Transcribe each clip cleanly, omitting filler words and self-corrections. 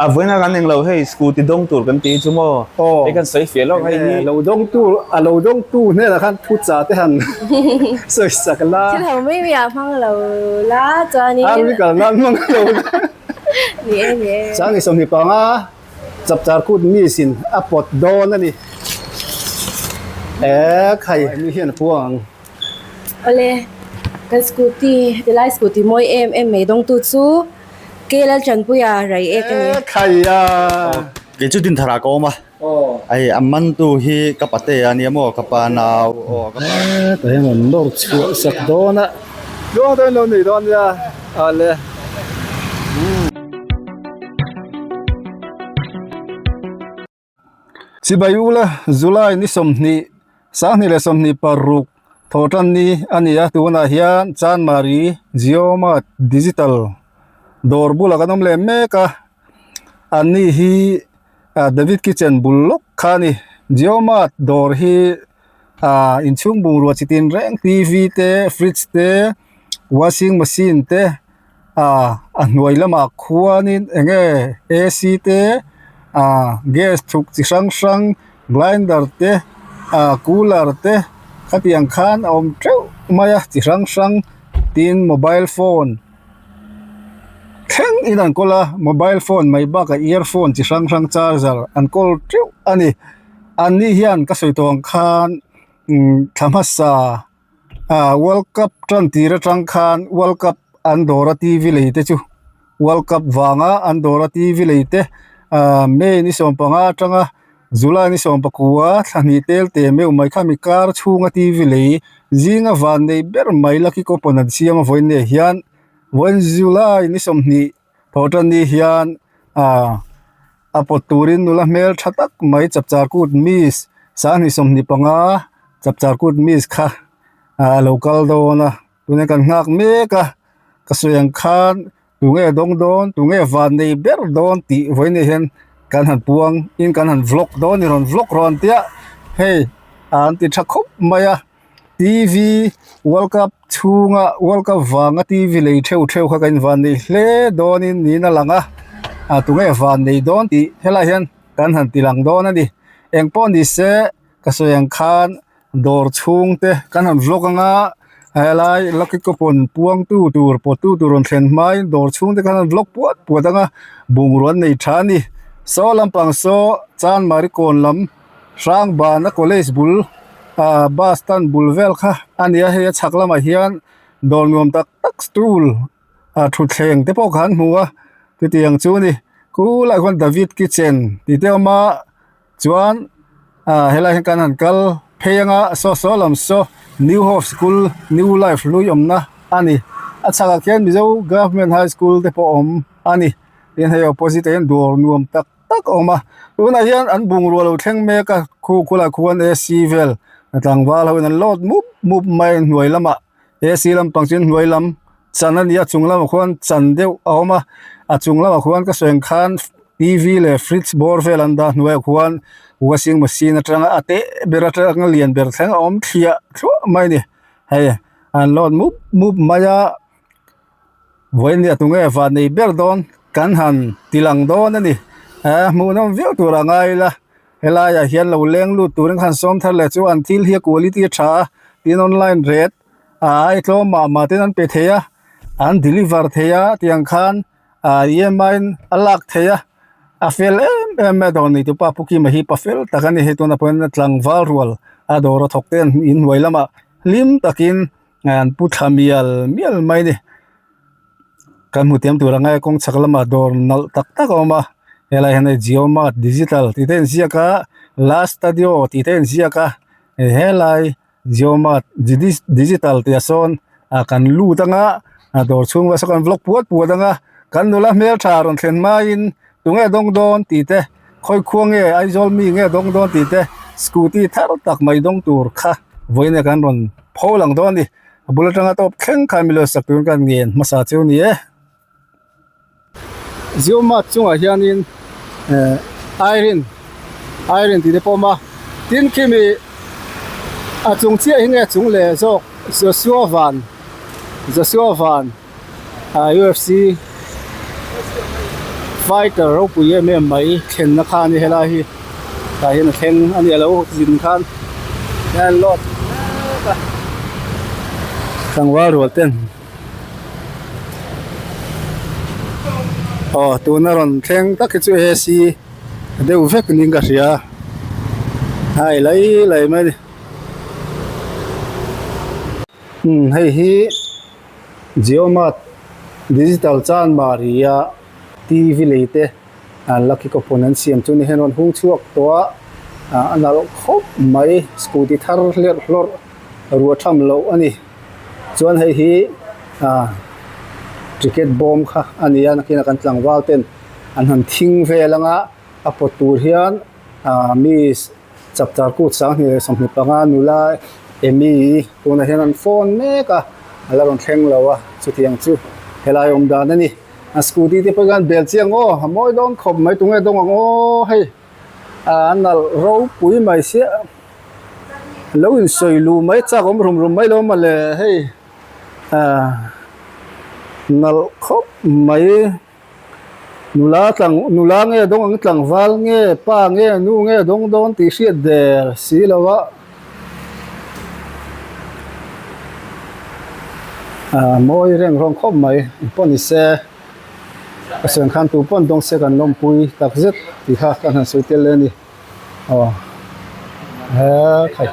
A vawiin a kan englo hei scooty dawng tur kan tih chu maw? Aw. Hei kan sawi fiah lawk hei hi. Lo dawng tu a lo dawng tu hnenah khan thu cha te han sawi sak la. Thil ho mai mai ah hmang lo la chuanin. A mi kal nan hmang lo la. Ni e ni e. Chang ni 25 chapchar kut miss in a pawt dawn a ni. E khai mi hian a puang ang. Awle kan scooty tilai scooty mawi em em mai dawngtu chu Ke Laltanpuia rai ek a ni. E khai a. Kei chu Dinthar ah ka awm a. Hei a mantu hi ka pate a nia maw ka pa nau aw ka pa. E tah hian an nawr chhuah sak dawn a. Luang dawn lo nei dawn nia ale. Chibai ula July ni 20 2026 thawhtan ni a ni a tunah hian Chanmari Jio Mart digital dawr bulah kan awm leh mek a an ni hi ah David kitchen bul lawk kha a ni Jio Mart dawr hi ah inchhung bungrua chi tin reng T V te fridge te washing machine te. ah a hnuai lamah khuanin eng nge A_C te ah gas thuk chi hrang hrang grinder te ah cooler te khatiang khan a awm teuh mai a chi hrang hrang tin mobile phone thleng in an kawl a mobile phone mai bakah earphone chi hrang hrang charger an kawl teuh a ni an ni hian ka sawi tawh ang khan umm thla hmasa. Ah world cup tan tir atang khan world cup an dawr a t v lei te chu world cup vanga an dawr a t v lei te ah may ni 15 atanga july ni 19 thla hnih tel te meuh mai kha mi kar chhunga t v lei zinga van nei ber mai lucky coupon an siam a vawiin nei hian vawiin july ni 20 thawh tan ni hian ah. A pawt turin nula hmel tha tak mai chapchar kut miss 2025 chapchar kut miss kha ah a lo kal dawn a tunah kan nghak mek a ka sawi ang khan tunge dawng dawn tunge van nei ber dawn tih vawiin ah hian kan han puang in kan han vlog dawn a ni rawn vlog rawn tia hei an ti tha khawp mai a. T_V world cup chhunga world cup vanga T_V lei theuh theuh kha kan invan nei hle dawnin niin a lang a ah tunge van nei dawn tih helaiah hian kan han ti lang dawn a ni engpawh ni se ka sawi ang khan dawr chhung te kan han vlog anga helai lucky coupon puang tu tur pawt tu tur rawn thlen hmain dawr chhung te khan an vlog puat puat anga bungrua an nei tha a ni saw lampang saw chanmari kawn lam. Hrangbana college bul ah bus stand bul vel kha a ni a hei a chhak lamah hian dawr nuam tak tak stool ah thutthleng te pawh kha an hmu a chutiang chu a ni khulaiah khuan David kitchen tih te a awm a chuan ah helaiah hian kan han kal phei anga saw saw lam saw new hope school new life hlui awmna a ni a chhakah khian mizo government high school te pawh a awm a ni tin hei opposite ah hian dawr nuam tak. tak a awm a tunah hian an bungrua lo thleng mek a khu khulaiah khuan A_C vel tlangval ho in an load mup mup mai a hnuai lamah A_C lampang chu hnuai lam chan a ni a chung lamah khuan chan deuh a awm a a chung lamah khuan ka sawi ang khan T_V leh fridge bawr vel an dah hnuaiah khuan washing machine atanga a teh ber atanga lian ber thleng a awm thliah thluah mai a ni hei an load mup mup mai a. Vawinia tunge van nei ber dawn kan han ti lang dawn a ni eh hmuhnawm viau tur a ngai ila helaiah hian lo leng lut turin khan sawm thar leh chu an thil hi a quality a tha a tin online rate a ai tlawm mah mah ten an pe thei a an deliver thei a tiang khan ah E M I in a lak thei a a fel em em mai a dawr nei tupa pu Kima hi pa fel tak a ni hei tunah pawh hian tlangval rual a dawr a thawk te an inhnuai lamah hlim takin. An pu thla mial mial mai a ni kan hmu tiam tur anga kawng chhak lamah dawr nalh tak tak a awm a helaiah hian hei jio mart digital tih te a inziak a last studio tih te a inziak a helai jio mart digital tih ah sawn ah kan lut anga a dawr chhung vel saw kan vlog puat puat anga kan nula hmeltha rawn thlen hmain tunge dawng dawn tih te khawi khua nge Aizawl mi nge dawng dawn tih te scooty thar tak mai dawng tur kha vawiin ah kan rawn pho lang dawn a ni a bul atanga tawp thleng khan milo sak turin kan ngen hmasa chu a ni e Jio mart chungah hianin eh Irene Irene tih te pawh a awm a tin khimi a chung chiah hi nge chung leh zawk Joshua van Joshua van ah U F C. Fighter ropui em em mai thlenna kha a ni helai hi tah hian a thleng a ni a lo zin khan hian load mek a tlangval rual ten aw tuna rawn thleng tak hi chu AC deuh vek niin ka hria a i lai lai mai a ni umm hei hi Geomart digital chanmari a T_V lei te an lucky coupon an siam chu ni hian rawn hung chhuak tawh a ah a nalh khawp mai scooty thar hlerh hlawrh ruah tham loh a ni chuan hei hi ah ticket bawm kha a ni a nakinah kan tlangval ten an han thing vel anga a pawt tur hian ah mi chapchar kut 2025 nula Amy tunah hian an phone mek a a la rawn thleng lo a chutiang chu helai awm dan a ni a scooty te pawh hian bel chiang aw a mawi dawn khawp mai tunge dawng ang aw hei ah a nalh ropui mai sia lo insawi luh mai chak awm rum rum mai lo mawle hei ah nalh khawp mai. Nula tlang nula nge dawng ang tlangval nge pa nge nu nge dawng dawn tih hriat der si lo a ah mawi reng rawng khawp mai pawh ni se ka sawi ang khan tu pawn dawng se kan lawmpui tak zet tih kha ka han sawi tel leh a ni aw he khai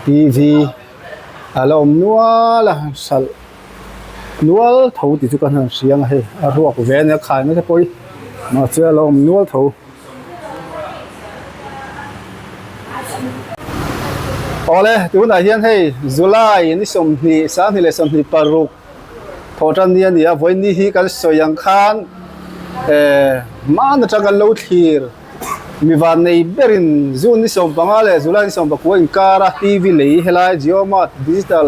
T_V a la awm nual a hralh. Nual tho tih chu ka hnan hria ang a hei a ruak ve ania khai na te pawh hi mahse a lo awm nual tho. Awle tunah hian hei July ni 20 2026 thawh tan ni a ni a vawiin ni hi kan sawi ang khan eh hman atang kan lo thlir. Mi van nei berin June ni 15 leh July ni 19 inkar a TV lei helai Geomart Digital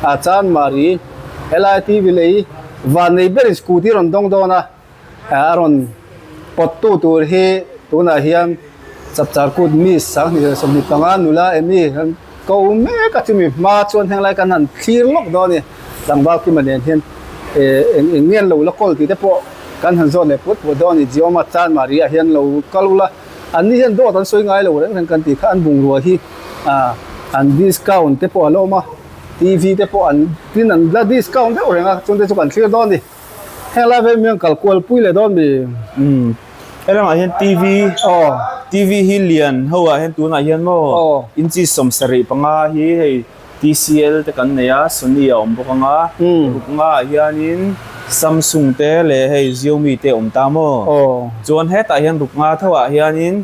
ah Chanmari helai TV lei van nei berin scooty rawn dawng dawn a a rawn pawt tu tur hi tunah hian Chapchar Kut Miss 2025 nula Amy an ko mek a chumi hma chuan henglai kan han thlir lawk dawn a ni tlangval Kima nen hian eh eng eng nge an lo la kawl tih te pawh Kan han zawt leh put put dawn a ni, Jioma Chanmari ah hian lo kal ula, an ni hian dawt an sawi ngai lo reng reng kan tih kha an bungrua hi ah an discount te pawh a la awm a, TV te pawh an tin an la discount deuh reng a, chung te chu kan thlir dawn a ni. Heng lai vek mian kal kual pui leh dawn mi. Umm helamah hian TV aw TV hi lian ho ah hian tunah hian maw aw inchi 75 hi hei TCL te kan nei a, Sony a awm bawk ang a, ruk nga ah hianin Samsung te leh hei Xiaomi te a awm ta maw? Chuan hetah hian ruk nga tho ah hianin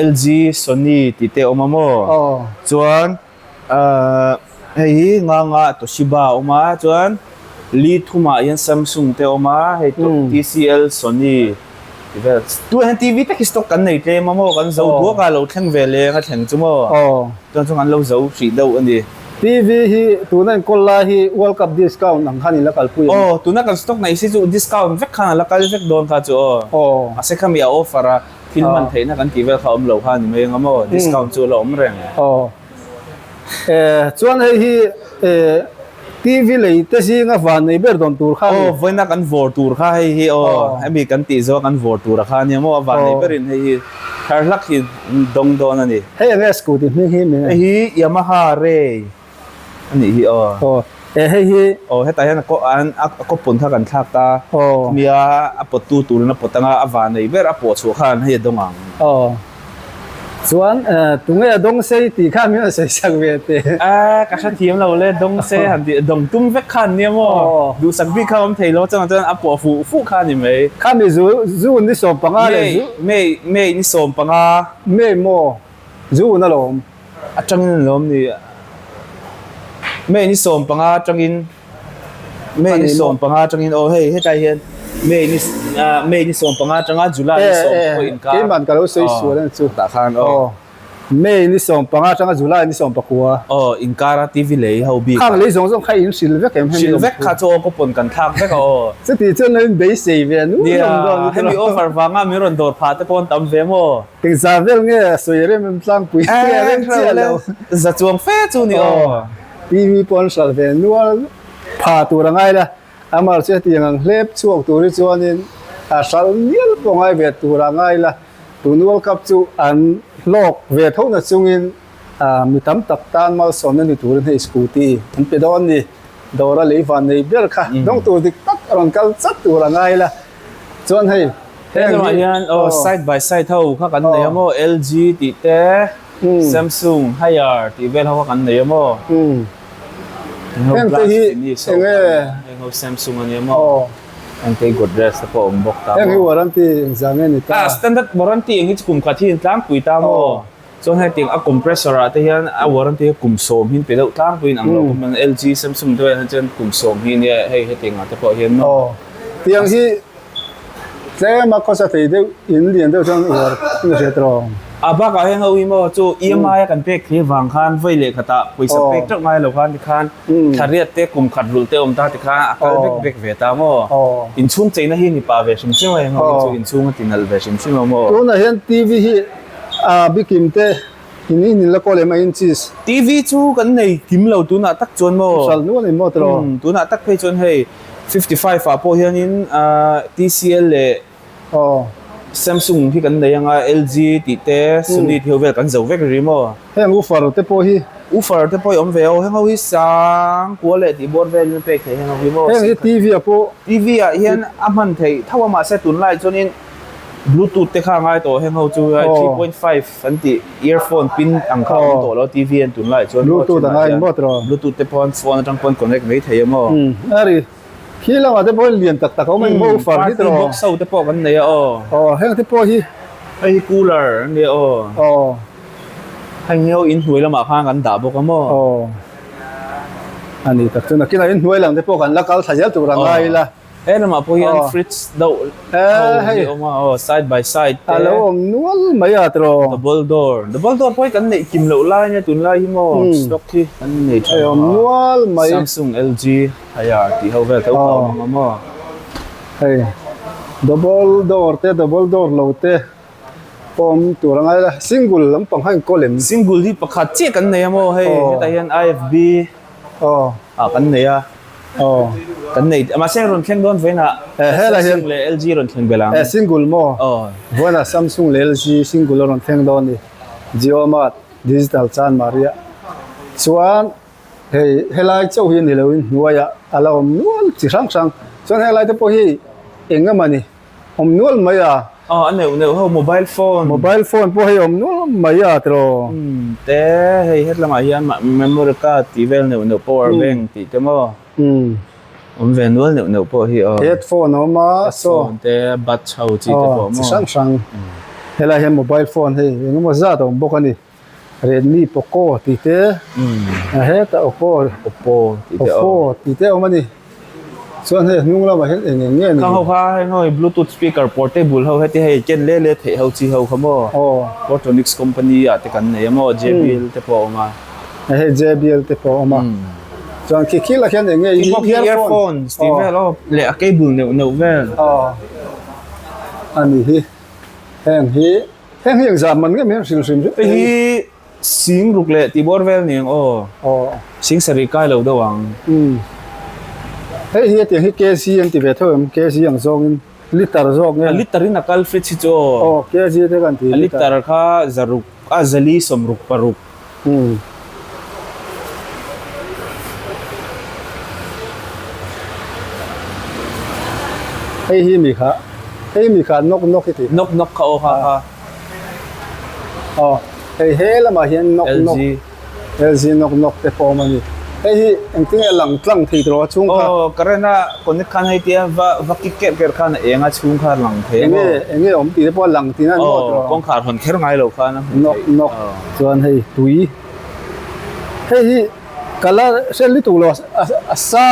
LG, Sony tih te a awm a maw? Chuan ahh hei hi nga nga ah Toshiba a awm a, chuan li thum ah hian Samsung te a awm a, hei TCL, Sony tih vel. Tunah hian TV tak hi stock kan nei tlem a maw? Kan zo duak a, lo thleng ve leng a thleng chu maw? Chuan chu an lo zo hrih deuh a ni. TV hi tuna enkawl lai hi World Cup discount ang khan in la kalpui em? Aw, tuna kan stock neih si chu discount vek khan a la kal vek dawn kha chu aw. Aw. Mahse khami a offer a, thil hman theihna kan tih vel kha a awm lo kha a ni mai ang a maw? Discount chu a la awm reng. Aw. Eh, chuan hei hi eh TV lei te zinga van nei ber dawn tur kha a ni. Aw, vawiina kan vawr tur kha hei hi aw, hemi kan tih zawh kan vawr tur a kha a nia maw? A van nei berin hei hi thar hlak hi an dawng dawn a ni. Hei enge scooty hming hi min. Hei hi Yamaha Ray a nih hi aw. Aw, eh hei hi. Aw, hetah hian a kaw an a kawpun kha kan thlak ta. Aw. Chumia a pawttu turin a pawt anga a van nei ber a pawh chhuah khan hei a dawng ang. Aw. Chuan tunge a dawng sei tih kha min rawn sawi sak ve teh. A ka hrethiam lo le dawng se han tih dawng tum vek kha an nia maw? Duhsak bik kha awm thei lo chuan chuan a pawh fuh fuh kha a ni mai. Khami zu June ni 15 leh zu. May May ni 15. May maw June alawm. Atangin alawm ni. May ni 15 atangin. May ni 15 atangin aw hei hetlai hian May ni May ni 15 atanga July ni 10 inkar. Keiman ka lo sawi sual ang chu. Tah khan aw. May ni 15 atanga July ni 19. Aw inkar a TV lei ho bik. Khang lei zawng zawng kha in hrilh vek em hemi. Hrilh vek kha chu aw ka pawn kan thlak vek a aw. Chuti chuan lo in beisei ve nu hlawm dawn. Nia hemi offer vanga min rawn dawr phah te pawh an tam ve maw. Engzah vel nge sawi rem em tlangpui nge rem chiah lo. Za chuang fe chu ni aw. TV pawh an hralh ve nual pha tur a ngai la, amah chu hetiang ang hlep chhuak tur hi chuanin a hral mial pawh ngai ve tur a ngai la. Tun World Cup chu an hlawk ve tho na chungin mi tam tak tan malsawmna ni turin hei scooty an pe dawn ni. Dawra lei van nei ber kha dawng tur dik tak a rawn kal chat tur a ngai la. Chuan hei heng lamah hian aw side by side ho kha kan nei a maw LG tih te Samsung Haier tih vel ho kha kan nei a maw. Heng te hi eng nge? Heng ho Samsung a nia maw? Heng te hi Godrej te pawh a awm bawk ta maw? Heng hi warranty engzah nge ni ta? A standard warranty eng hi chu kum khat hi in tlangpui ta maw? Chuan hetiang a compressor ah te hian a warranty hi kum sawm hi an pe deuh tlangpuiin ang lo kawm LG, Samsung te hian chuan kum sawm hi nia hei hetiang ah te pawh hian maw? Aw tiang hi tlem a khawsa thei deuh in lian deuh chuan uar in hriat rawh. A bakah hian ho hi maw chu EMI a kan pek thei vang khan vawi leh khatah pawisa pek teuh ngai lo khan tikhan thla riat te kum khat rulh te awm ta tikhan a kal vek vek ve ta maw? Inchhung cheina hi ni pah ve hrim hrim a heng ho hi chu inchhung a ti nalh ve hrim hrim a maw? Tunah hian TV hi A bikim te in in in la kawl em a inches. TV chu kan nei kim lo tunah tak chuan maw. Sal nual in maw tiraw. Umm tunah tak phei chuan hei 55 ah pawh hianin TCL leh Samsung hi kan nei anga LG tih te Sony tih ho vel kan zo vek ri maw. Heng woofer te pawh hi. Woofer te pawh hi awm ve aw heng ho hi sang kua leh tih bawr velin a pek theih heng ho hi maw. Heng hi TV ah pawh. TV ah hian a hman theih tho a mahse tunlai chuanin. Bluetooth te kha a ngai tawh heng ho chu 3.5 an tih earphone pin ang kha a awm tawh lo TV an tunlai chuan Bluetooth a ngai maw tiraw? Bluetooth te pawh an phone atang pawn connect mai thei a maw? A ri khi lamah te pawh hian lian tak tak a awm a ni maw ufar hi tiraw? Party box ho te pawh kan nei a aw. Aw heng te pawh hi hei hi cooler a nia aw. Aw heng hi ho inhnuai lamah khan kan dah bawk a maw? Aw a ni tak chu nakinah inhnuai lam te pawh kan la kal thla zel tur a ngai ila. He lamah pawh hian fridge deuh ho hi a awm a aw side by side te. A lo awm nual mai a tiraw. Double door double door pawh hi kan neih kim loh lai ania tunlai hi maw stock hi kan nei tha a awm nual mai. Samsung LG Haier tih ho vel tho kha a awm ang a maw. Hei double door te double door lo te pawh awm tur a ngai la single lampang kha enkawl em. Single hi pakhat chiah kan nei a maw hei hetah hian IFB. Ah kan nei a. Aw. Kan nei mahse rawn thleng dawn vawiinah Samsung leh LG rawn thleng belh ang. Eh single maw? Aw. Vawiinah Samsung leh LG single a rawn thleng dawn a ni. JioMart Digital Chanmari ah chuan hei helai chauh hi a ni loin hnuaiah a la awm nual chi hrang hrang. Chuan helai te pawh hi eng emaw ni awm nual mai a. Aw a neuh neuh ho mobile phone. Mobile phone pawh hei awm nual mai a tiraw. Umm te hei hetlamah hian memory card tih vel neuh neuh power bank tih te maw. Umm. Awm ve nual neuh neuh pawh hi aw. Headphone a awm a saw. Headphone te buds ho chi te pawh maw. Chi hrang hrang. Helai hian mobile phone hei engemaw zat a awm bawk a ni. Redmi Poco tih te hetah Oppo Oppo tih te Oppo tih te a awm a ni chuan hei hnung lamah hian eng eng nge ni Khang ho kha heng ho hi bluetooth speaker portable ho heti hei ken le le theih ho chi ho kha maw Portronics company ah te kan nei a maw JBL te pawh a awm a hei JBL te pawh a awm a chuan khi khi lah hian eng nge hi earphone tih vel aw leh a cable neuh neuh vel aw a ni hi heng hi Heng hi engzah man nge min hrilh hrim hrim. Hei hi sing ruk leh tih bawr vel ni ang aw. Aw. Sing sarih kai lo deuh ang. Umm. Hei hi hetiang hi kg an ti ve tho em? Kg ang zawngin liter zawk nge? A liter in a kal fridge hi chu aw. Aw kg te kan ti. A liter kha zaruk a zali sawmruk paruk. Umm. Hei hi mi kha hei mi kha nawk nawk hi ti. Nawk nawk kha aw kha kha. Aw hei he lamah hian nawk nawk. LG. LG nawk nawk te pawh a awm a ni. Hei hi engtin nge lang tlang thei tawh a chhung kha. Aw current a connect khan hei tia va va kick kerh kerh khan a eng a chhung kha a lang thei a maw. Enge enge awm tih te pawh a lang tihna a ni maw tawh. Aw kawngkhar hawn kher ngai lo khan a hmuh Nawk theih. nawk chuan hei tui hei hi colour hriat lutuk lo a sa.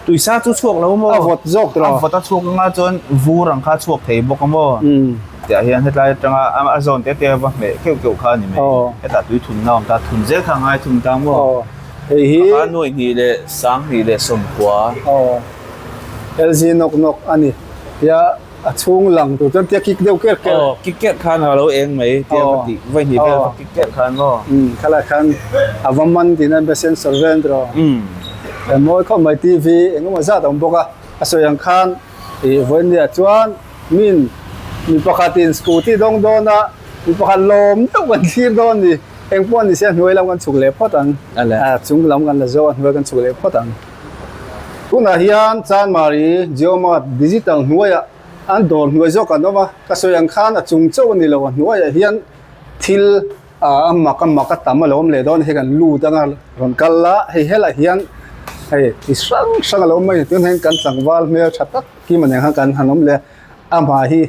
Tui sa chu chhuak lo maw? A vawt zawk tawh. A vawt a chhuak anga chuan vur ang kha a chhuak thei bawk a maw? Tiah hian hetlai atanga a zawn te te va hmeh keuh keuh kha a ni mai. Hetah tui thunna a awm ta, thun zel kha a ngai thung ta maw? Hei hi. A nuaih hnih leh sang hnih leh sawmkua. Aw. LG nawk nawk a ni. Tia a chhung lang tur chuan tia kick deuh kerh kerh. Aw, kick kerh khan a lo eng mai. Tia va tih vawi hnih vel va kick kerh khan maw? Umm, khalai khan a va man tihna an be sensor vel an ti rawh. Umm. Mawi khawp mai TV engemaw zat a awm bawk a, a sawi ang khan ih vawinia chuan. Min mi pakhatin scooty dawng dawn a, mi pakhat lawm deuh kan thlir dawn ni. Eng pawh ni se a hnuai lam kan chhuk leh phawt ang. A chung lam kan la zo a hnuai kan chhuk leh phawt ang. Tunah hian Chanmari Geomart Digital hnuaiah an dawr hnuai zawk an awm a, ka sawi ang khan a chung chauh a ni lo, a hnuaiah hian thil a mak a mak a tam a lo awm leh dawn a hei kan lut anga rawn kal la, hei helaiah hian hei ti hrang hrang a lo awm mai a ni, tunah hian kan tlangval hmel tha tak Kim a nen khan kan han awm leh a, amah hi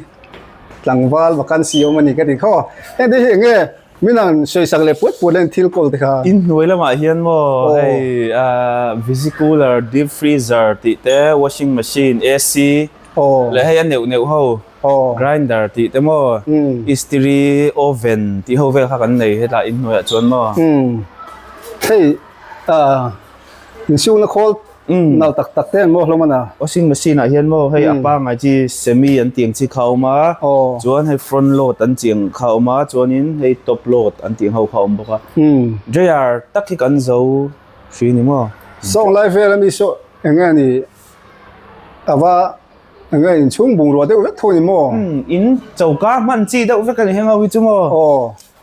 tlangval vacancy awm a ni ka ti khaw, heng te hi eng nge min han sawisak leh puat puat leh thil kawl te kha. In hnuai lamah hian maw hei visi cooler, deep freezer tih te, washing machine, AC leh hei a neuh neuh ho grinder tih te maw istiri, oven tih ho vel kha kan nei hetlai in hnuaiah chuan maw. Hei Insiukna khawl nal tak tak te an maw hlawm a na. Washing machine ah hian maw hei a pangai chi semi an tih ang chi kha a awm a, chuan hei front load an tih ang kha a awm a, chuanin hei top load an tih ang ho kha a awm bawk a. Dryer tak hi kan zo hri ni maw? Sawng lai vel ami saw eng nge ni a va eng nge inchhung bungrua deuh vek tho ni maw? In choka hman chi deuh vek a ni heng ho hi chu maw?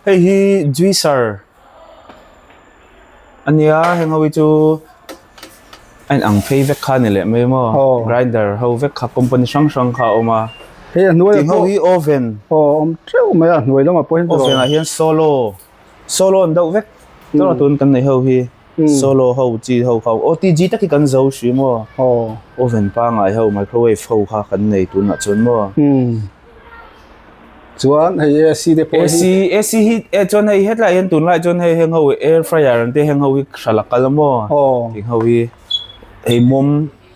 Hei hi juicer a nia heng ho hi chu a in ang phei vek kha a ni leh mai maw grinder ho vek kha company hrang hrang kha a awm a hei a hnuai tih ho hi oven aw awm teuh mai a hnuai lamah pawh hian oven ah hian solo solo an deuh vek tuna tun kan neih ho hi solo ho chi ho kha otg tak hi kan zo hri maw oven pangai ho microwave ho kha kan nei tunah chuan maw. Chuan hei AC te pawh hi AC hi e chuan hei hetlai hian tunlai chuan hei heng ho air fryer an te heng ho hi hral a kal a maw heng ho hi hei mawm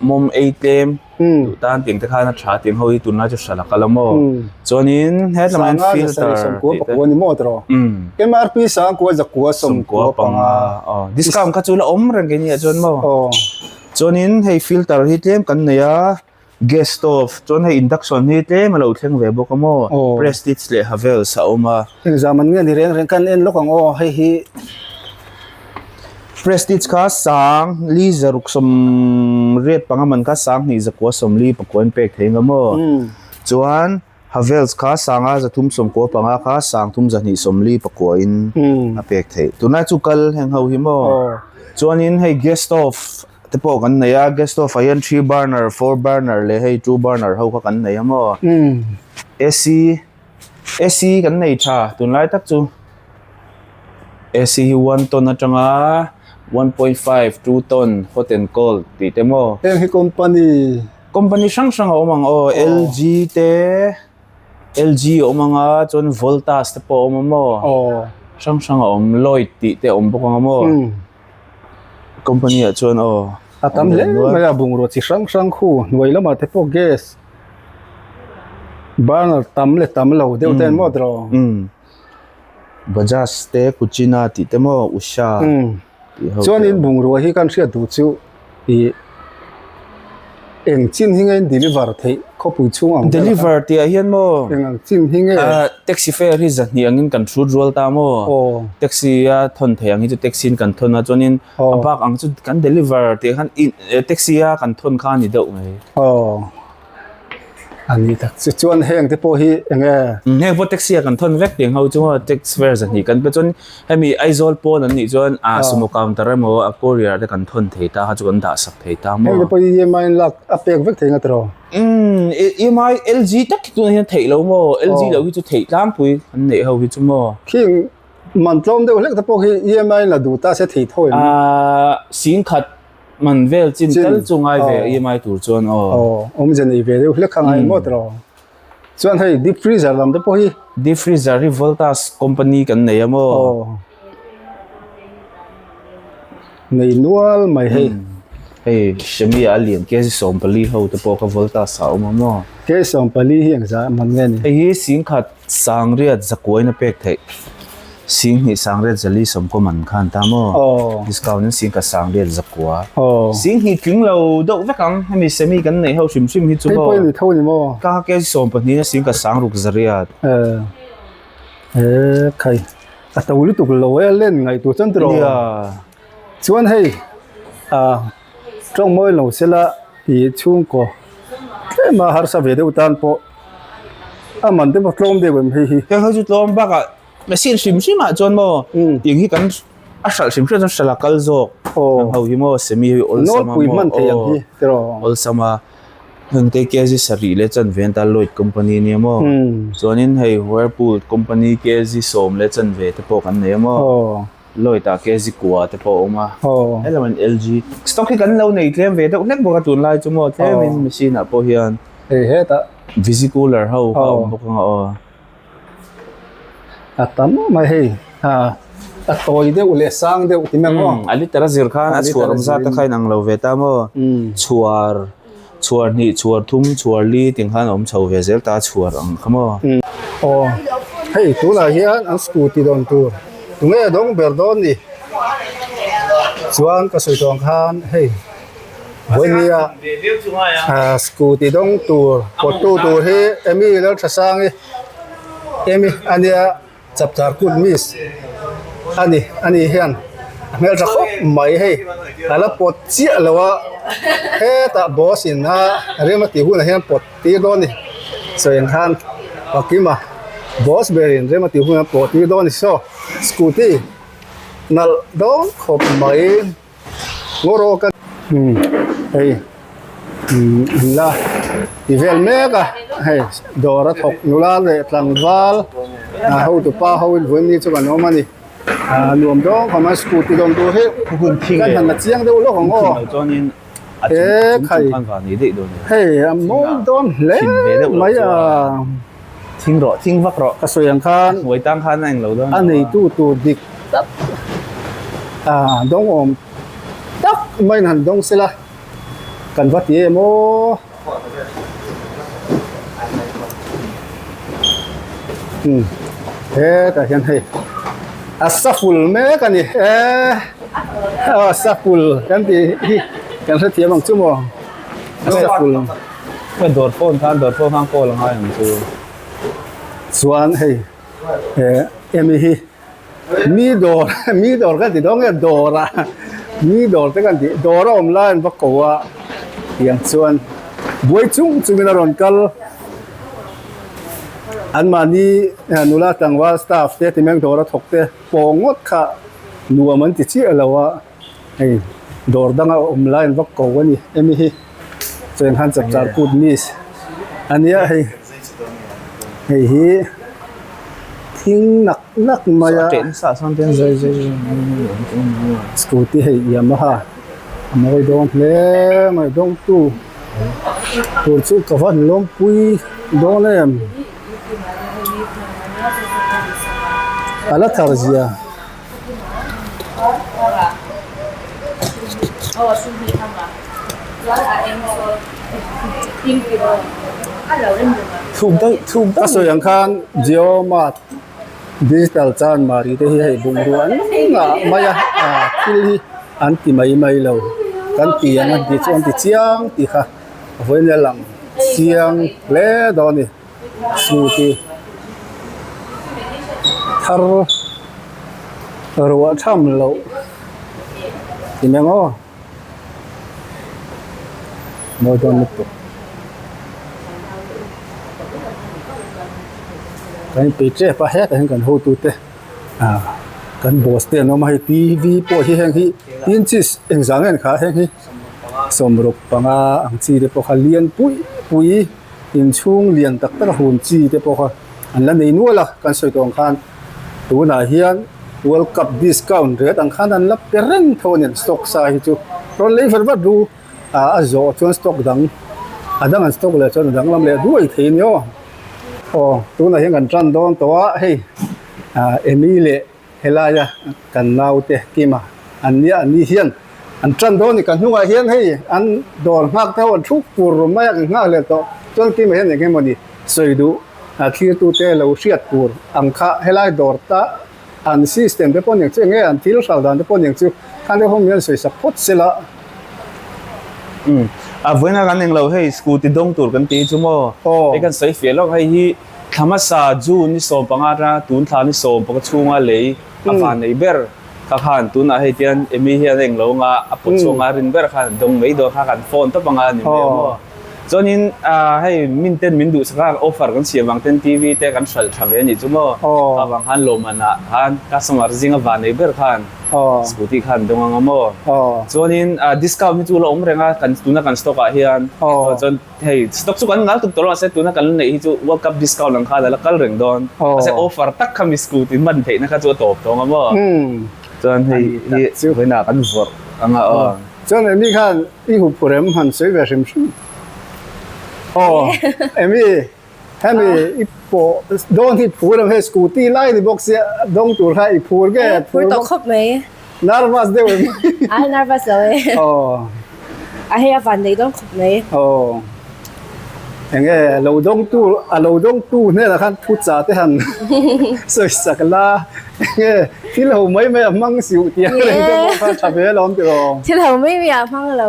mawm ei tlem duh tan tiang te khan a tha tiang ho hi tunlai chu hral a kal a maw chuanin hetlai hian filter sawmkua pakua ni maw tiraw MRP sangkua zakua sawmkua panga discount kha chu la awm reng kei nia chuan maw chuanin hei filter hi tlem kan nei a. Gas stove chuan hei induction hi tlem a lo thleng ve bawk a maw Prestige leh Havells a awm a. Engzam an nge ni reng reng kan en lawk ang aw hei hi. Prestige kha sang li zaruk sawmriat panga man kha sang hnih zakua sawmli pakua in pek thei nga maw chuan Havells kha sanga zathum sawmkua panga kha sangthum zahnih sawmli pakua in a pek theih. Tunlai chu kal heng ho hi maw chuanin hei gas stove te pawh kan nei a gas stove ah hian three burner four burner leh hei two burner ho kha kan nei a maw AC AC kan nei tha tunlai tak chu AC hi one ton atanga 1.5 2 ton hot and cold tih te maw heng hi company company hrang hrang a awm ang aw LG te LG a awm ang a chuan Voltas te pawh a awm a maw hrang hrang a awm Lloyd tih te a awm bawk ang a maw. Company ah chuan aw a tam hle mai a bungrua chi hrang hrang khu hnuai lamah te pawh gas burner tam leh tam lo deuh te an maw tiraw Bajaj te Kutchina tih te maw Usha tih ho chuanin bungrua hi kan hriat duh chu ih Eng chin hi nge in deliver theih khawpui chhung ang Deliver tih ah hian maw? Eng ang chin hi nge? Ah taxi fare hi zahnih angin kan hrut rual ta maw? Aw. Taxi a thawn theih ang hi chu taxi in kan thawn a chuanin a bak ang chu kan deliver tih ah khan in taxi a kan thawn kha a ni deuh mai. Aw. A ni tak chu chuan heng te pawh hi eng nge? Heng pawh taxi a kan thawn vek tih ang ho chu maw taxi fare zahnih kan pe chuan Hemi Aizawl pawn an nih chuan a sumo counter emaw a courier te kan thawn thei ta kha chu kan dah sak thei ta maw. Heng te pawh EMI in lak a pek vek thei nga tiraw? Umm EMI LG tak hi tunah hian theih lo maw LG lo hi chu theih tlangpui an neih ho hi chu maw. Khing man tlawm deuh hlek te pawh khi EMI in la duh ta se thei tho em? Aaa singkhat man vel chin tal chu ngai ve EMI tur chuan aw. Aw awmze nei ve deuh hlek kha ngai maw tiraw? Chuan hei deep freezer lam te pawh hi. Deep freezer hi Voltas company kan nei a maw? Aw. Nei nual mai hei. Hei Shemi a lian kg 14 ho te pawh kha Voltas ah a awm a maw? Kg 14 hi engzah man nge ni? Hei hi singkhat sangriat zakuain a pek theih. Sing hnih sangriat zali sawmkaw man khan ta maw? Aw. Discount in sing ka sangriat zakua. Aw. Sing hnih tling lo deuh vek ang. Hemi semi kan neih ho hrim hrim hi chu maw? Hei pawh i ni tho ni maw? Ka kg 12 a sing ka sangruk zariat. Eh. Eh khai. A to lutuk lo e len ngaihtuah chuan tiraw? Nia. Chuan hei ah tawng mawi lo sela tih chhungkaw tlem a harsa ve deuh tan pawh. A man te pawh tlawm deuh em hei hi. Heng ho chu tlawm bakah machine hrim hrim ah chuan maw tiang hi kan a hralh hrim hrim chuan hralh a kal zawk. Heng ho hi maw semi hi awlsam a maw Nawlpui hman thei ang hi tiraw. Awlsam a heng te kg sarih leh chanve an ta Lloyd company ania maw. Chuanin hei Whirlpool company kg sawm leh chanve te pawh kan nei a maw. Lloyd ah kg kua te pawh a awm a. Hello in LG stock hi kan lo nei tlem ve deuh hlek bawk a tunlai chu maw tlem in machine ah pawh hian hei hetah Visi cooler ho kha a awm bawk anga aw. A tam mai hei a a tawi deuh leh sang deuh ti mai maw. A liter a zir khan a chhuar awm zat te kha inang lo ve ta maw chhuar Chhuar hnih, chhuar thum, chhuar li ting khan a awm chho ve zel ta a chhuar ang kha maw? Aw, hei tunah hian an scooty dawn tur tunge a dawng ber dawn ni? Chuan ka sawi tawh ang khan hei vawinia scooty dawng tur pawttu tur hi Amy Lalthasangi Amy a nia. Chapchar kut miss a ni a ni hian a hmeltha khawp mai hei a la pawt chiah lo a hetah boss in a rem a tih hunah hian pawt tir dawn a ni sawi ang khan Pakima boss berin rem a tih hunah pawh tir dawn a ni saw scooty nalh dawn khawp mai. Ngaw rawh ka umm hei umm an la ti vel mek a hei dawr a thawk nula leh tlangval a hotu pa ho in vawiin chu kan awm a ni ah nuam dawng khawm a scooty dawng tur hi kan han la chiang deuh lawk ang aw he khai hei a mawi dawn hle mai a Thing rawh thing vak rawh ka sawi ang khan hnuai tang khan a englo dawn a neitu tur dik tak ah dawng awm tak maiin han dawng sela kan va ti em aw umm hetah hian hei a saful mek a ni e aw saful kan tih hi kan hrethiam ang chu maw a saful. Ka dawr phone khan dawr phone khan call a ngai ang chu. Chuan hei eh emi hi mi dawr mi dawr kan ti dawn nge dawr a mi dawr te kan tih dawr a awm lai an va ko a tiang chuan buai chung chungin a rawn kal anmahni nula tlangval staff te ti mai ang dawr a thawk te pawh ngawt kha nuam an ti chiah lo a. Hei dawr danga awm lai an va ko a ni emi hi chuan khan chapchar kut miss a nia hei hei hi thing nak nak mai a scooty hei yamaha a mawi dawn hle mai dawngtu tur chu ka van lawmpui dawn em a la thar zia. Ka sawi ang khan Jio Mart digital chanmari te hi hei bungrua an ngah mai a ah thil hi an ti mai mai lo kan ti ang an tih chu an ti chiang tih kha vawiin a lang chiang hle dawn a ni. Scooty thar ruah tham loh ti mai ang aw mawi dawn lutuk kan inpui tep a hetah hian kan hotute ah kan boss te an awm a hei T_V pawh hi heng hi inches engzah nge an khah heng hi sawmruk panga ang chi te pawh kha lian pui pui. Inchhung lian tak tak a hun chi te pawh kha an la nei nual a, kan sawi tawh ang khan tunah hian World Cup discount rate ang khan an la pe reng tho a ni an stock sa hi chu rawn lei vat vat ru ah a zawh chuan stock dang a dang an stock leh chuan a danglam leh duai thei a ni aw. Aw tunah hian kan tan dawn tawh a hei ah Amy leh Helaia kan naute Kima an nia an ni hian an tan dawn a ni. Kan hnungah hian hei an dawr nghak te ho an thu pur mai a, kan nghak leh tawh. Chuan Kima hian eng emawni sawi duh a thlirtute lo hriat tur ang kha helai dawr ta an system te pawh niang chu eng nge an thil hral dan te pawh niang chu khan deuh ho hian sawi sak phawt sela. Umm a vawiin a kan englo hei scooty dawng tur kan ti chu maw hei kan sawi fiah lawk hei hi. Thla hmasa June ni 15 atanga tun thla ni 10 chhunga lei a van nei ber kha khan tunah hei tian Amy hian a englo anga a pawt chhuak anga a rin ber khan a dawng mai dawn kha kan phone tawp anga a ni mai ang maw. Chuanin hei min ten min duhsak a, offer kan siam vang ten TV te kan hralh tha ve a nih chu maw. Kha vang khan lawmman ah khan customer zinga van nei ber khan scooty khan dawng anga maw. Chuanin discount hi chu la awm reng a kan tuna kan stock ah hian. Chuan hei stock chu kan ngal tuk tawh lo mahse tuna kan la neih hi chu world cup discount ang khan a la kal reng dawn. Mahse offer tak kha mi scooty hman theihna kha chu a tawp tawng a maw. Chuan hei hi vawiinah kan vawrh anga aw. Chuan Amy khan i huphur em han sawi ve hrim hrim. Aw Amy hemi i pawh dawn hi phur em hei scooty lai ni bawk sia dawng tur kha i phur nge phur tawh khawp mai. Nervous deuh em? Ai nervous lo e. Aw. A hei a van nei dawn khawp mai. Aw. Enge lo dawngtu a lo dawngtu hnenah khan thu cha te han sawi sak la enge thil ho mai mai a hmang siuh tih ang reng te pawh kha tha ve alawm tiraw. Thil ho mai mai a hmang lo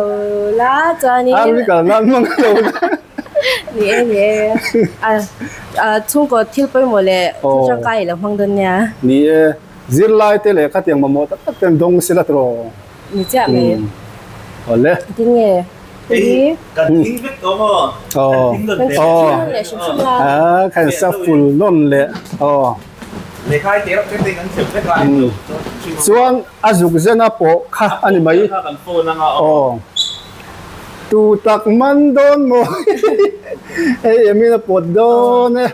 la chuanin. Army kal nan hmang lo la. Ni e ni e a a chhungkaw thil pawimawh leh thil tangkai i lo hmang dawn nia. Ni e zirlai te leh khatiang mamawh tak tak ten dawng sila tiraw. Ni chiah mai. Awle. Tinge. Hei kan thing vek tawh maw? Kan thing nawn ve leh hrim hrim a. A kan sa full nawn leh aw. Lehkha te reuh te te kan chep vek a. Chuan a zuk zena pawh kha a ni mai. Kan phone anga aw. Tu tak man dawn maw? Hei Emina pawt dawn e.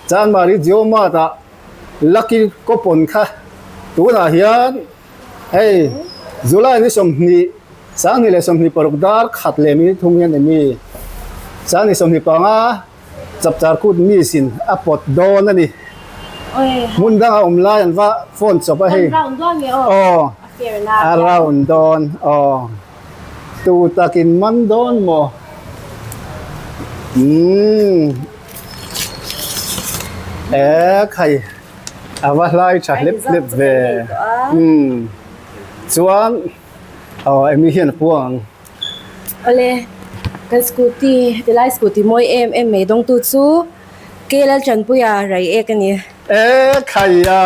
Chanmari Jio Mart ah Lucky coupon kha tunah hian Hei, July ni 20, 2026 dar khat leh minute thum hian emi 2025 chapchar kut miss in a pawt dawn a ni. Hmun danga awm lai an va phone chawp a hei. Aw, a round dawn aw. Tu takin man dawn maw? Umm. Ekhai. A va hlai tha hlep hlep ve. Umm. Chuan aw Amy hian a puang ang. Awle, kan scooty, tilai scooty mawi em em mai dawngtu chu K Laltanpuia Reiek a ni. E khaia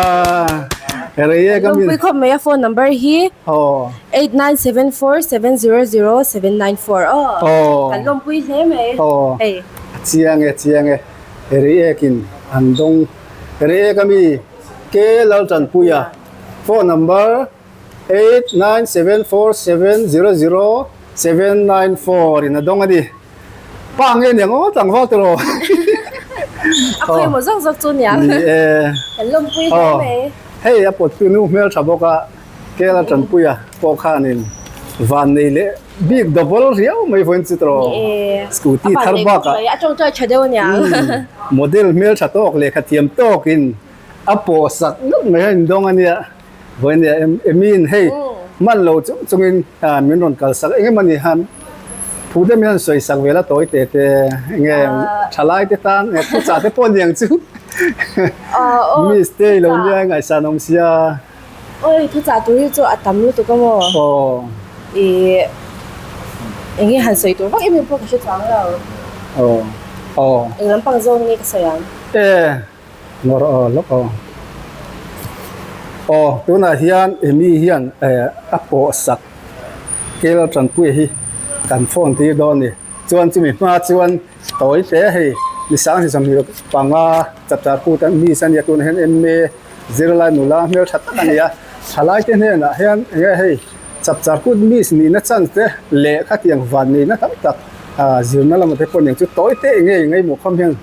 Reiek a mi. Lawmpui khawp mai a phone number hi 8974700794 aw. Kan lawmpui hle mai. Aw. A chiang e chiang e Reiek in an dawng. Reiek ami K Laltanpuia phone number 8974700794 in a dawng a ni. Pa nge niang aw tlangval tiraw. A khawi maw zawk zawk chu niang. Ni e. Kan lawmpui hle mai. Hei a pawttu nu hmel tha bawk a K Laltanpuia pawh khanin van nei leh bik double riau mai vawiin chu tiraw. Ni e. Scooty thar bakah. A tawngtai tha deuh aniang. Model hmel tha tawk lehkha thiam tawkin a pawh sak ngawt mai a indawng a nia. Vawiin nia Emiin hei hman lo chung chungin min rawn kal sak eng emaw ni han thu te min han sawi sak vel a tawi te te enge thalai te tan thu chah te pawh niang chu miss te ilo nia ngaihsan awm sia. Awi thu chah tur hi chu a tam lutuk a maw? Aw. Ih enge han sawi tur vak em em pawh ka hre chuang lo. Aw. Aw. Eng lampang zawng nge ka sawi ang? E ngawr aw lawk aw. Aw tunah hian Amy hian a pawh sak Kel Tanpuia hi kan phone tir dawn a ni. Chuan chumi hma chuan tawi te hei mi 2025 chapchar kut a miss a nia tunah hian MA Zirlai nula hmel tha tak a ni a, thalai te hnenah hian enge hei chapchar kut miss nihna chance te leh khatiang van neihna tam tak ah zirna lamah te pawh nen chu tawi te enge ngaihmawh khawm hian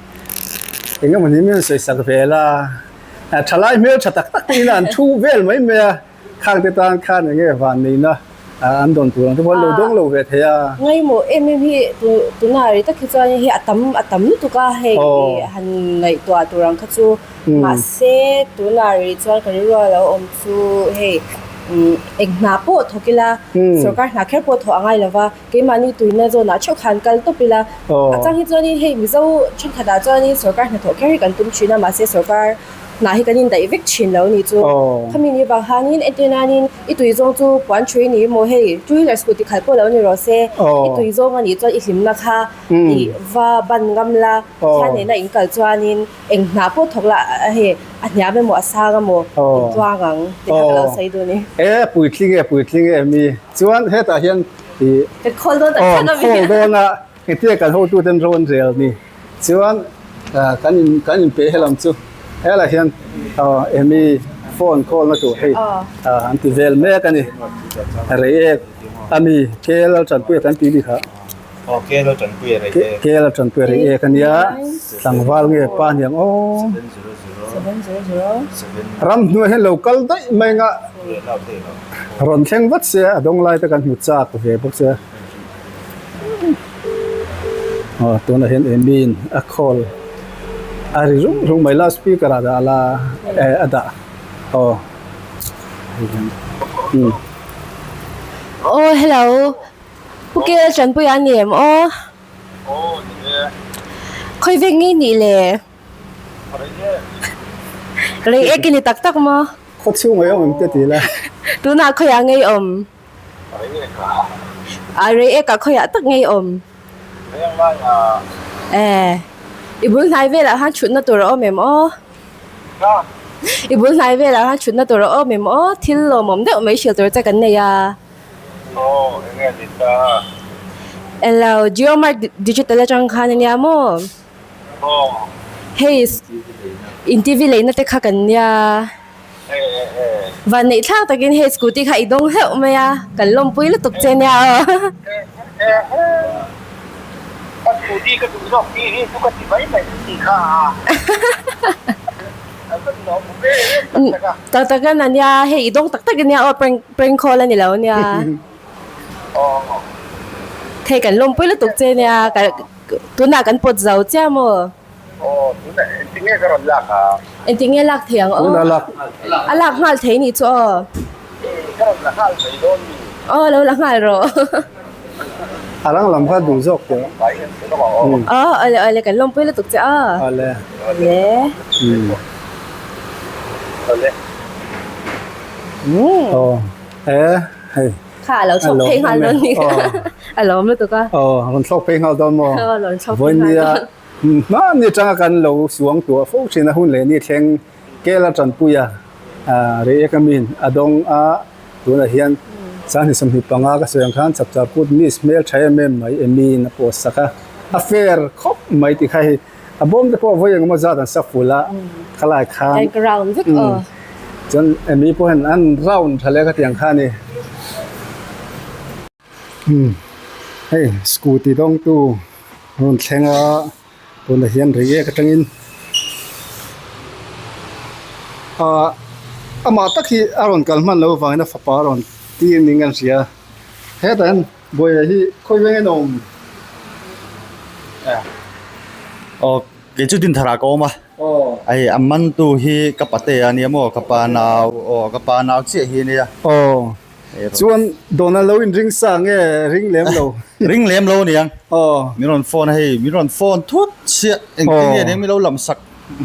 eng emaw ni mian sawi sak vel a, thalai hmel tha tak tak te in an thu vel mai mai a. Khang te tan khan enge van neihna an dawn tur ang te pawh an lo dawng lo ve thei a. Ngaimawh em em hi tunah rei tak hi chuan hei a tam a tam lutuk a hei han ngaihtuah tur ang kha chu mahse tunah rei chuan ka rilru a lo awm chu hei eng hna pawh thawk ila sorkar hna kher pawh thawh a ngai lova keimahni tuina zawnah theuh khan kal tawp ila a chang hi chuanin hei Mizo thenkhatah chuanin sorkar hnathawh kher hi kan tum thin a mahse sorkar Hnah hi kan indaih vek thin lo ni chu. Khami ni vang hanin entir nanin i tui zawng chu puan thui ni maw hei two wheeler scooty khalh pawh lo ni rawh se i tui zawng a nih chuan i hlimna kha i va ban ngam la Pathian nena in kal chuanin eng hnah pawh thawk la hei a hniam emaw a sang emaw in tluang ang tih kha ka lo sawi dun i. E puitling e puitling e mi chuan hetah hian i Kan khawl dawn tak khan a mi. Khawl dawn a. Engtin kan hotuten ro an rel ni. Chuan kan in kan in pe helam chu helaiah hian emi phone call na tur hei an ti vel mek a ni. Reiek ami KL Tanpuia kan tih bik ah KL Tanpuia Reiek KL Tanpuia Reiek a nia tlangval nge pa hniang aw ramhnuai hian lo kal daih mai anga rawn thleng vat se a dawng lai te kan hmu chak ve bawk se. Aw tunah hian emiin a call a ri rung rung mai loud speaker ah dah la eh a dah aw hei hian umm. Aw hello Pu Kel Tanpuia a ni em aw? Aw ni e. Khawi vek nge nih le? Rei e. Rei e ki ni tak tak maw? Khaw chhung a awm em te ti la. Tunah khawiah nge i awm? A rei ek ah khawiah tak nge i awm? Eh, i bul hnai velah khan thutna tur a awm em aw? I bul hnai velah khan thutna tur a awm em aw? Thil lawmawm deuh mai hrilh tur che kan nei a. Hello, Geomart Digital atang khan ania maw? Hei, in TV leina te kha kan nia. Van neih thlak takin hei scooty kha i dawng hleuh mai a, kan lawmpui lutuk che nia aw. Ka scooty ka duh zawk tih hi chu ka ti mai mai chu tih kha a. Tak tak a nia, hei i dawng tak tak ania aw, prank prank call a ni lo ania. Hei kan lawmpui lutuk che nia, tunah kan pawt zo chiah maw. Aw, tunah engtin nge ka rawn lak a? Engtin nge lak thei ang aw? Tunah lak. A lak nghal thei nih chu aw. Ka rawn la nghal mai dawn mi? Aw, lo la nghal rawh. A rang lam kha duh zawk teh. Aw, awle awle kan lawmpui lutuk che aw. Awle. Awle. Awle. Aw, e hei. Kha a lo thlawk phei nghal dawn ni. A lawm lutuk a. Aw, rawn thlawk phei nghal dawn maw? Aw, rawn thlawk phei nghal dawn. Hmanni atanga kan lo suang tuah fo thin a hun leh ni thleng Kela Tanpuia Reiek amin a dawng a, tunah hian 2025 ka sawi ang khan Chapchar Kut Miss hmel tha em em mai Emiin a post sak a, a fair khawp mai tih kha hei a bawm te pawh vawi engemaw zat an sak full a khalai khan chuan Emi pawh hian an round tha leh khatiang kha a ni. Hei scooty dawngtu rawn thleng a tunah hian reiek atangin ahh amah tak hi a rawn kal hman loh avangin a fapa a rawn tir ning an hria hetah hian buaina hi khawi veng in a awm aw kei chu Dinthar ah ka awm a hei a mantu hi ka pate a nia maw ka pa nau aw ka pa nau chiah hi a nia. Aw. Chuan dawn a lo in ring sa nge ring lem lo? Ring lem lo aniang. Aw. Min rawn phone a hei, min rawn phone thut chiah engtin nge eng min lo lam sak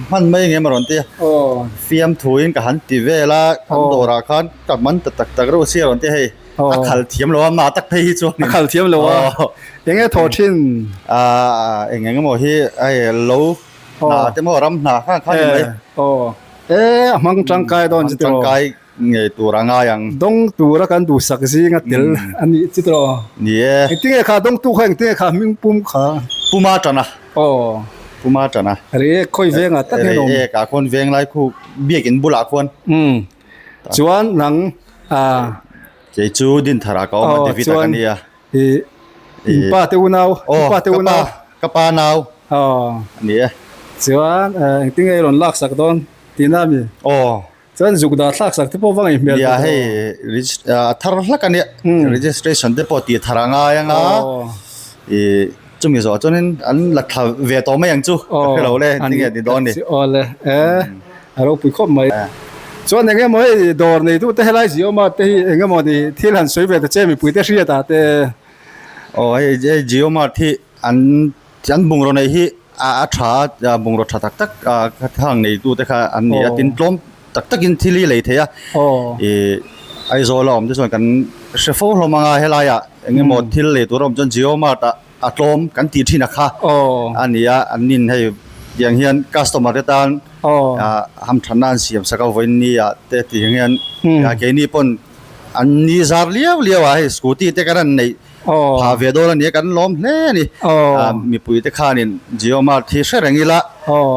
hman mai nge maw rawn ti a. Aw. Fiamthuin ka han ti vel a, kan dawrah khan ka man ta tak tak reuh sia rawn ti a hei. A khal thiam lo a, mah tak phei hi chuan. A khal thiam lo a. Eng nge thaw thin? Aaa eng eng emaw hi hei lo hna te maw ram hna khan khan ni mai. Aw. E a hmang tangkai dawn chu tiraw? Hmang tangkai. Ngei tur a ngai ang. Dawng tura kan duhsak zinga tel a nih chi tawh. Ni e. Engtinge kha dawngtu kha engtinge kha hming pum kha? Puma tana. Aw. Puma tana. Reiek khawi vengah tak hian awm. Reiek ah khuan veng lai khu biakin bulah khuan. Umm. Chuan nang ah. Kei chu Dinthar ah ka awm a David ah ka nia. I in pa te unau. Aw pa te unau. Ka pa nau. Aw. Ni e. Chuan engtinge i rawn laksak dawn tihna mi? Aw. Chuan zuk dah thlak sak te pawh va ngaih hmel Nia hei a thar hlak a nia registration te pawh tih thar a ngai anga i chumi zawh chuanin an la thla ve tawh mai ang chu ka hre lo le tinge ni dawn ni. Aw le e a ropui khawp mai. Chuan eng emaw hei dawr nei duh te helai Jio Mart te hi eng emaw ni thil han sawi ve ta che mipui te hriat ah te. Aw hei Jio Mart hi an An bungraw nei hi a tha a, bungraw tha tak tak hang neitu te kha an ni a, tin tlawm tak takin thil hi lei thei a, ih Aizawl a awm te chuan kan hre fo hlawm ang a, helaiah eng emaw thil lei tur a awm chuan Jio Mart ah a tlawm kan tih thin a kha a ni a, an nin hei tiang hian customer te tan hamthanna an siam sak a vawiin ni ah te tih ang hian keini pawn an ni zar liau liau a, hei scooty te kan han neih. Pha ve dawn a nia kan lawm hle a ni. Mipui te khanin Jio Mart hi hre reng ila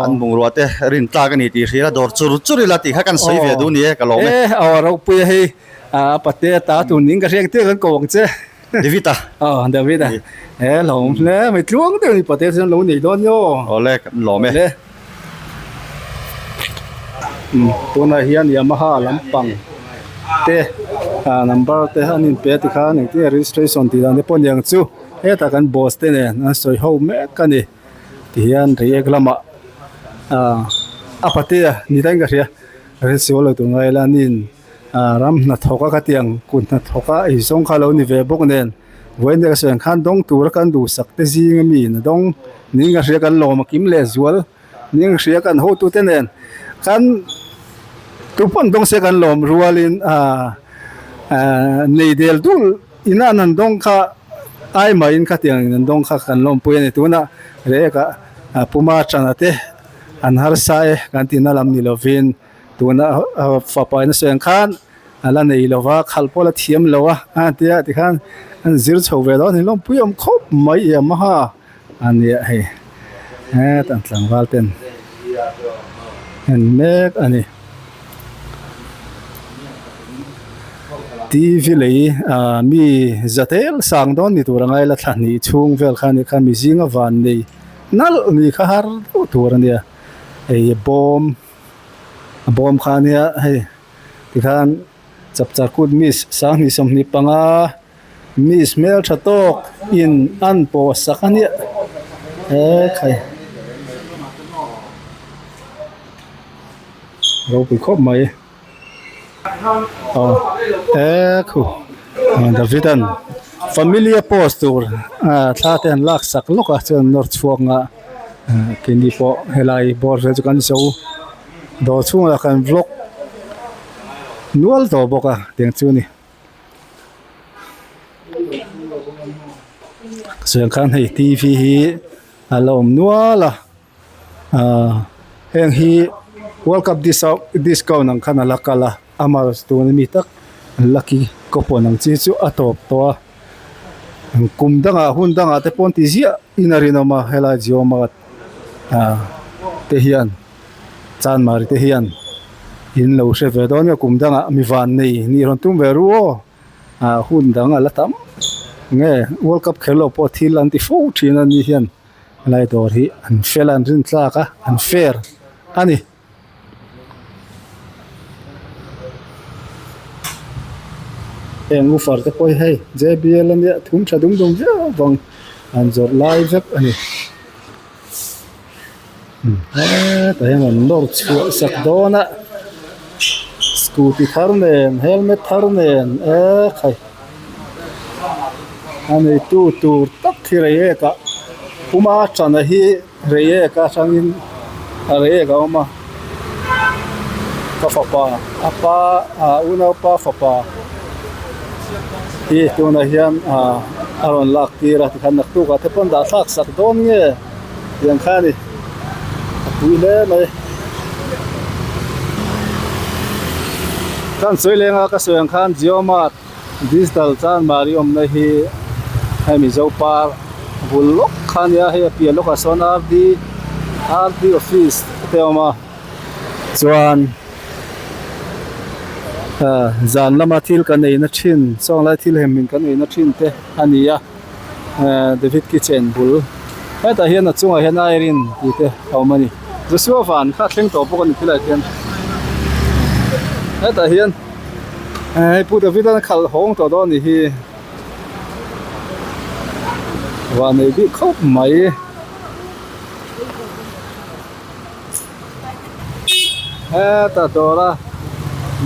an bungrua te rin tlak a ni tih hria ila dawr chur chur ila tih kha kan sawi ve duh ni e ka lawm e. Aw ropui a hei a pate a ta tur ning ka hriat ang kan ko ang che. David a. Aw David a. E lawm hle mai tluang deuh ni pate chuan lo nei dawn ni aw. Awle kan lawm e. Tunah hian Yamaha lampang te ah number te an inpe a tikhan engtin nge registration tih dan te pawh aniang chu hetah kan boss te nen an sawi ho mek a ni tihian reiek lamah ah a patea ni daih in ka hria resual lo tur ngai ila nin ah ram hnathawk a ka tih ang kut hnathawk a eizawng kha a lo ni ve bawk nen vawiin te ka sawi ang khan dawng tura kan duhsak te zing ami in a dawng niin ka hria kan lawm a kim leh zual. Ning hria kan hotute nen kan tu pawn dawng se kan lawm rualin aaa nei del dul ina an han dawng kha ai mahin khatiang in an dawng kha kan lawmpui a ni. Tunah rek ah Puma Chana te an harsa e kan tihna lam ni lovin tuna fapa in a sawi ang khan a la nei lo va, khalh pawh a la thiam lo a a tia tikhan an zir chho ve lo a ni lawmpui awm khawp mai Yamaha. A nia hei hetah tlangval ten en mek a ni tv lei ah mi zatel sang dawn ni tur a ngai la thla hnih chhung vel kha a nih kha mi zinga van nei nalh ni kha har deuh tur a nia hei bawm a bawm kha a nia hei tikhan chapchar kut miss sanghnih 25. Miss hmeltha tawk in an pawh sak a nia he khai ropui khawp mai aw he khu David an familia post tur thla te an lak sak lawk a chuan nawr chhuak nga keini pawh helai bawr vel chu kan zo dawr chhungah kan vlog nual tawh bawk a tiang chu a ni. Chuan khan hei tv hi a la awm nual a ahh heng hi world cup discount ang khan a la kal a amaherawhchu tuna mi tak lucky coupon ang chi chu a tawp tawh a kum dangah hun dangah te pawh an ti ziah in a rinawm a helai Jio Mart ah te hian. Chanmari te hian in lo hre ve dawn nge kum dangah mi van nei nih rawn tum ve ru aw ah hun dang a la tam nge world cup kher lo pawh thil an ti fo thin a ni hian helai dawr hi an fel a an rin tlak a an fair a ni. Heng woofer te pawh hi hei J B L ania thum tha dum dum viau vang an zawrh lai vek a ni. Hetah hian an nawr chhuah sak dawn a scooty thar nen helmet thar nen ekhai a neitu tur tak hi reiek ah puma chana hi reiek a atangin a reiek a awm a ka fapa a pa ah unaupa fapa hi tunah hian ah a rawn lak tir a tikhan naktuk ah te pawn dah thlak sak dawn nge. Tiang kha a ni a pui hle mai kan sawi leng a ka sawi ang khan Jio Mart digital chanmari awmna hi hei Mizo par bul lawk kha a nia hei a piah lawkah sawn R D R D office te a awm a chuan ah zan lama thil kan eina thin sawnglai thil hem in kan eina thin te a ni a. David kitchen bul hetah hian a chungah hian Irene tih te a awm a ni Joshua van kha a thleng tawh bawk a ni thilai khian hetah hian hei Pu David a khalh hawng tawh dawn a nih hi van nei bik khawp mai. Hetah dawr a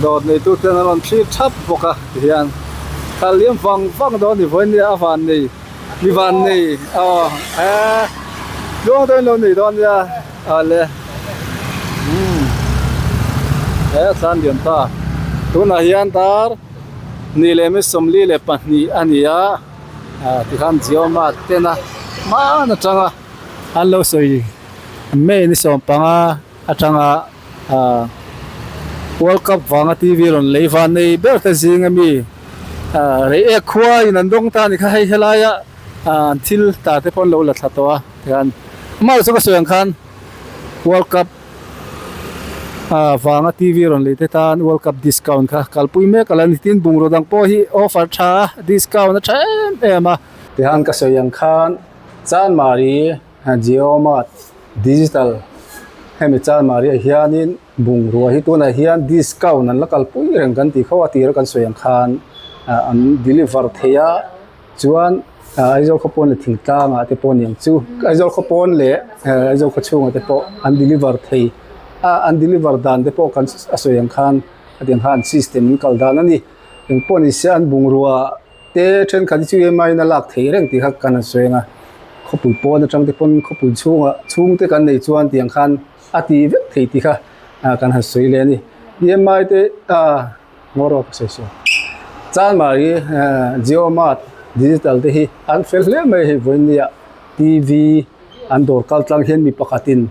dawr neitu ten an rawn thlir thap bawk a tihian kal liam vang vang dawn a ni vawiin nia a van nei mi van nei aw he tluang deuhin lo nei dawn nia awle umm he a tlan liam ta tunah hian dar ni leh mi 42 a ni a ah tikhan Jio Mart tena hmaan atanga an lo sawi. May ni 15 atanga World Cup vanga TV rawn lei van nei ber te zing ami Reiek khua in an dawng ta a ni kha hei helaia an thil ta te pawh an lo la thla tawh a tikhan amah chu ka sawi ang khan World Cup vanga TV rawn lei te tan World Cup discount kha kalpui mek a la ni tin bungraw dang pawh hi offer tha a discount a tha em em a. Tihan ka sawi ang khan Chanmari Jio Mart Digital hemi Chanmari ah hianin bungrua hi tunah hian discount an la kalpui reng kan tih kho a tira kan sawi ang khan an deliver thei a. Chuan Aizawl khawpawn leh thingtlangah te pawh aniang chu Aizawl khawpawn leh Aizawl khaw chhungah te pawh an deliver thei a an deliver dan te pawh kan a sawi ang khan hetiang khan an system an kal dan a ni engpawh ni se an bungrua te thenkhat hi chu EMI in a lak theih reng tih kha kan han sawi ang a khawpui pawn atang te pawn khawpui chhungah chhungte kan nei chuan tiang khan a ti vek thei tih kha kan han sawi leh a ni EMI te ah. Ngaw rawk sawi sawi. Chanmari Jio Mart digital te hi an fel hle mai hei vawinia TV an dawr kal tlang hian mi pakhatin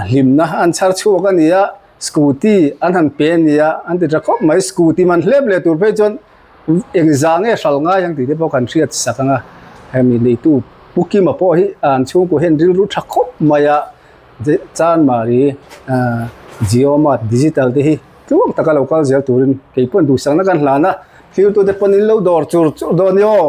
hlimna an chhar chhuak a ni a scooty an han pe a ni a an ti tha khawp mai scooty man hlep leh tur phei chuan engzah nge hral ngai ang tih te pawh kan hriat sak ang a hemi neitu Pu Kima pawh hi an chhungkua hian rilru tha khawp mai a Chanmari Jio Mart digital te hi. Tluang taka lo kal zel turin kei pawn duhsakna kan hlan a, thiltute pawn in lo dawr chur chur dawn i aw.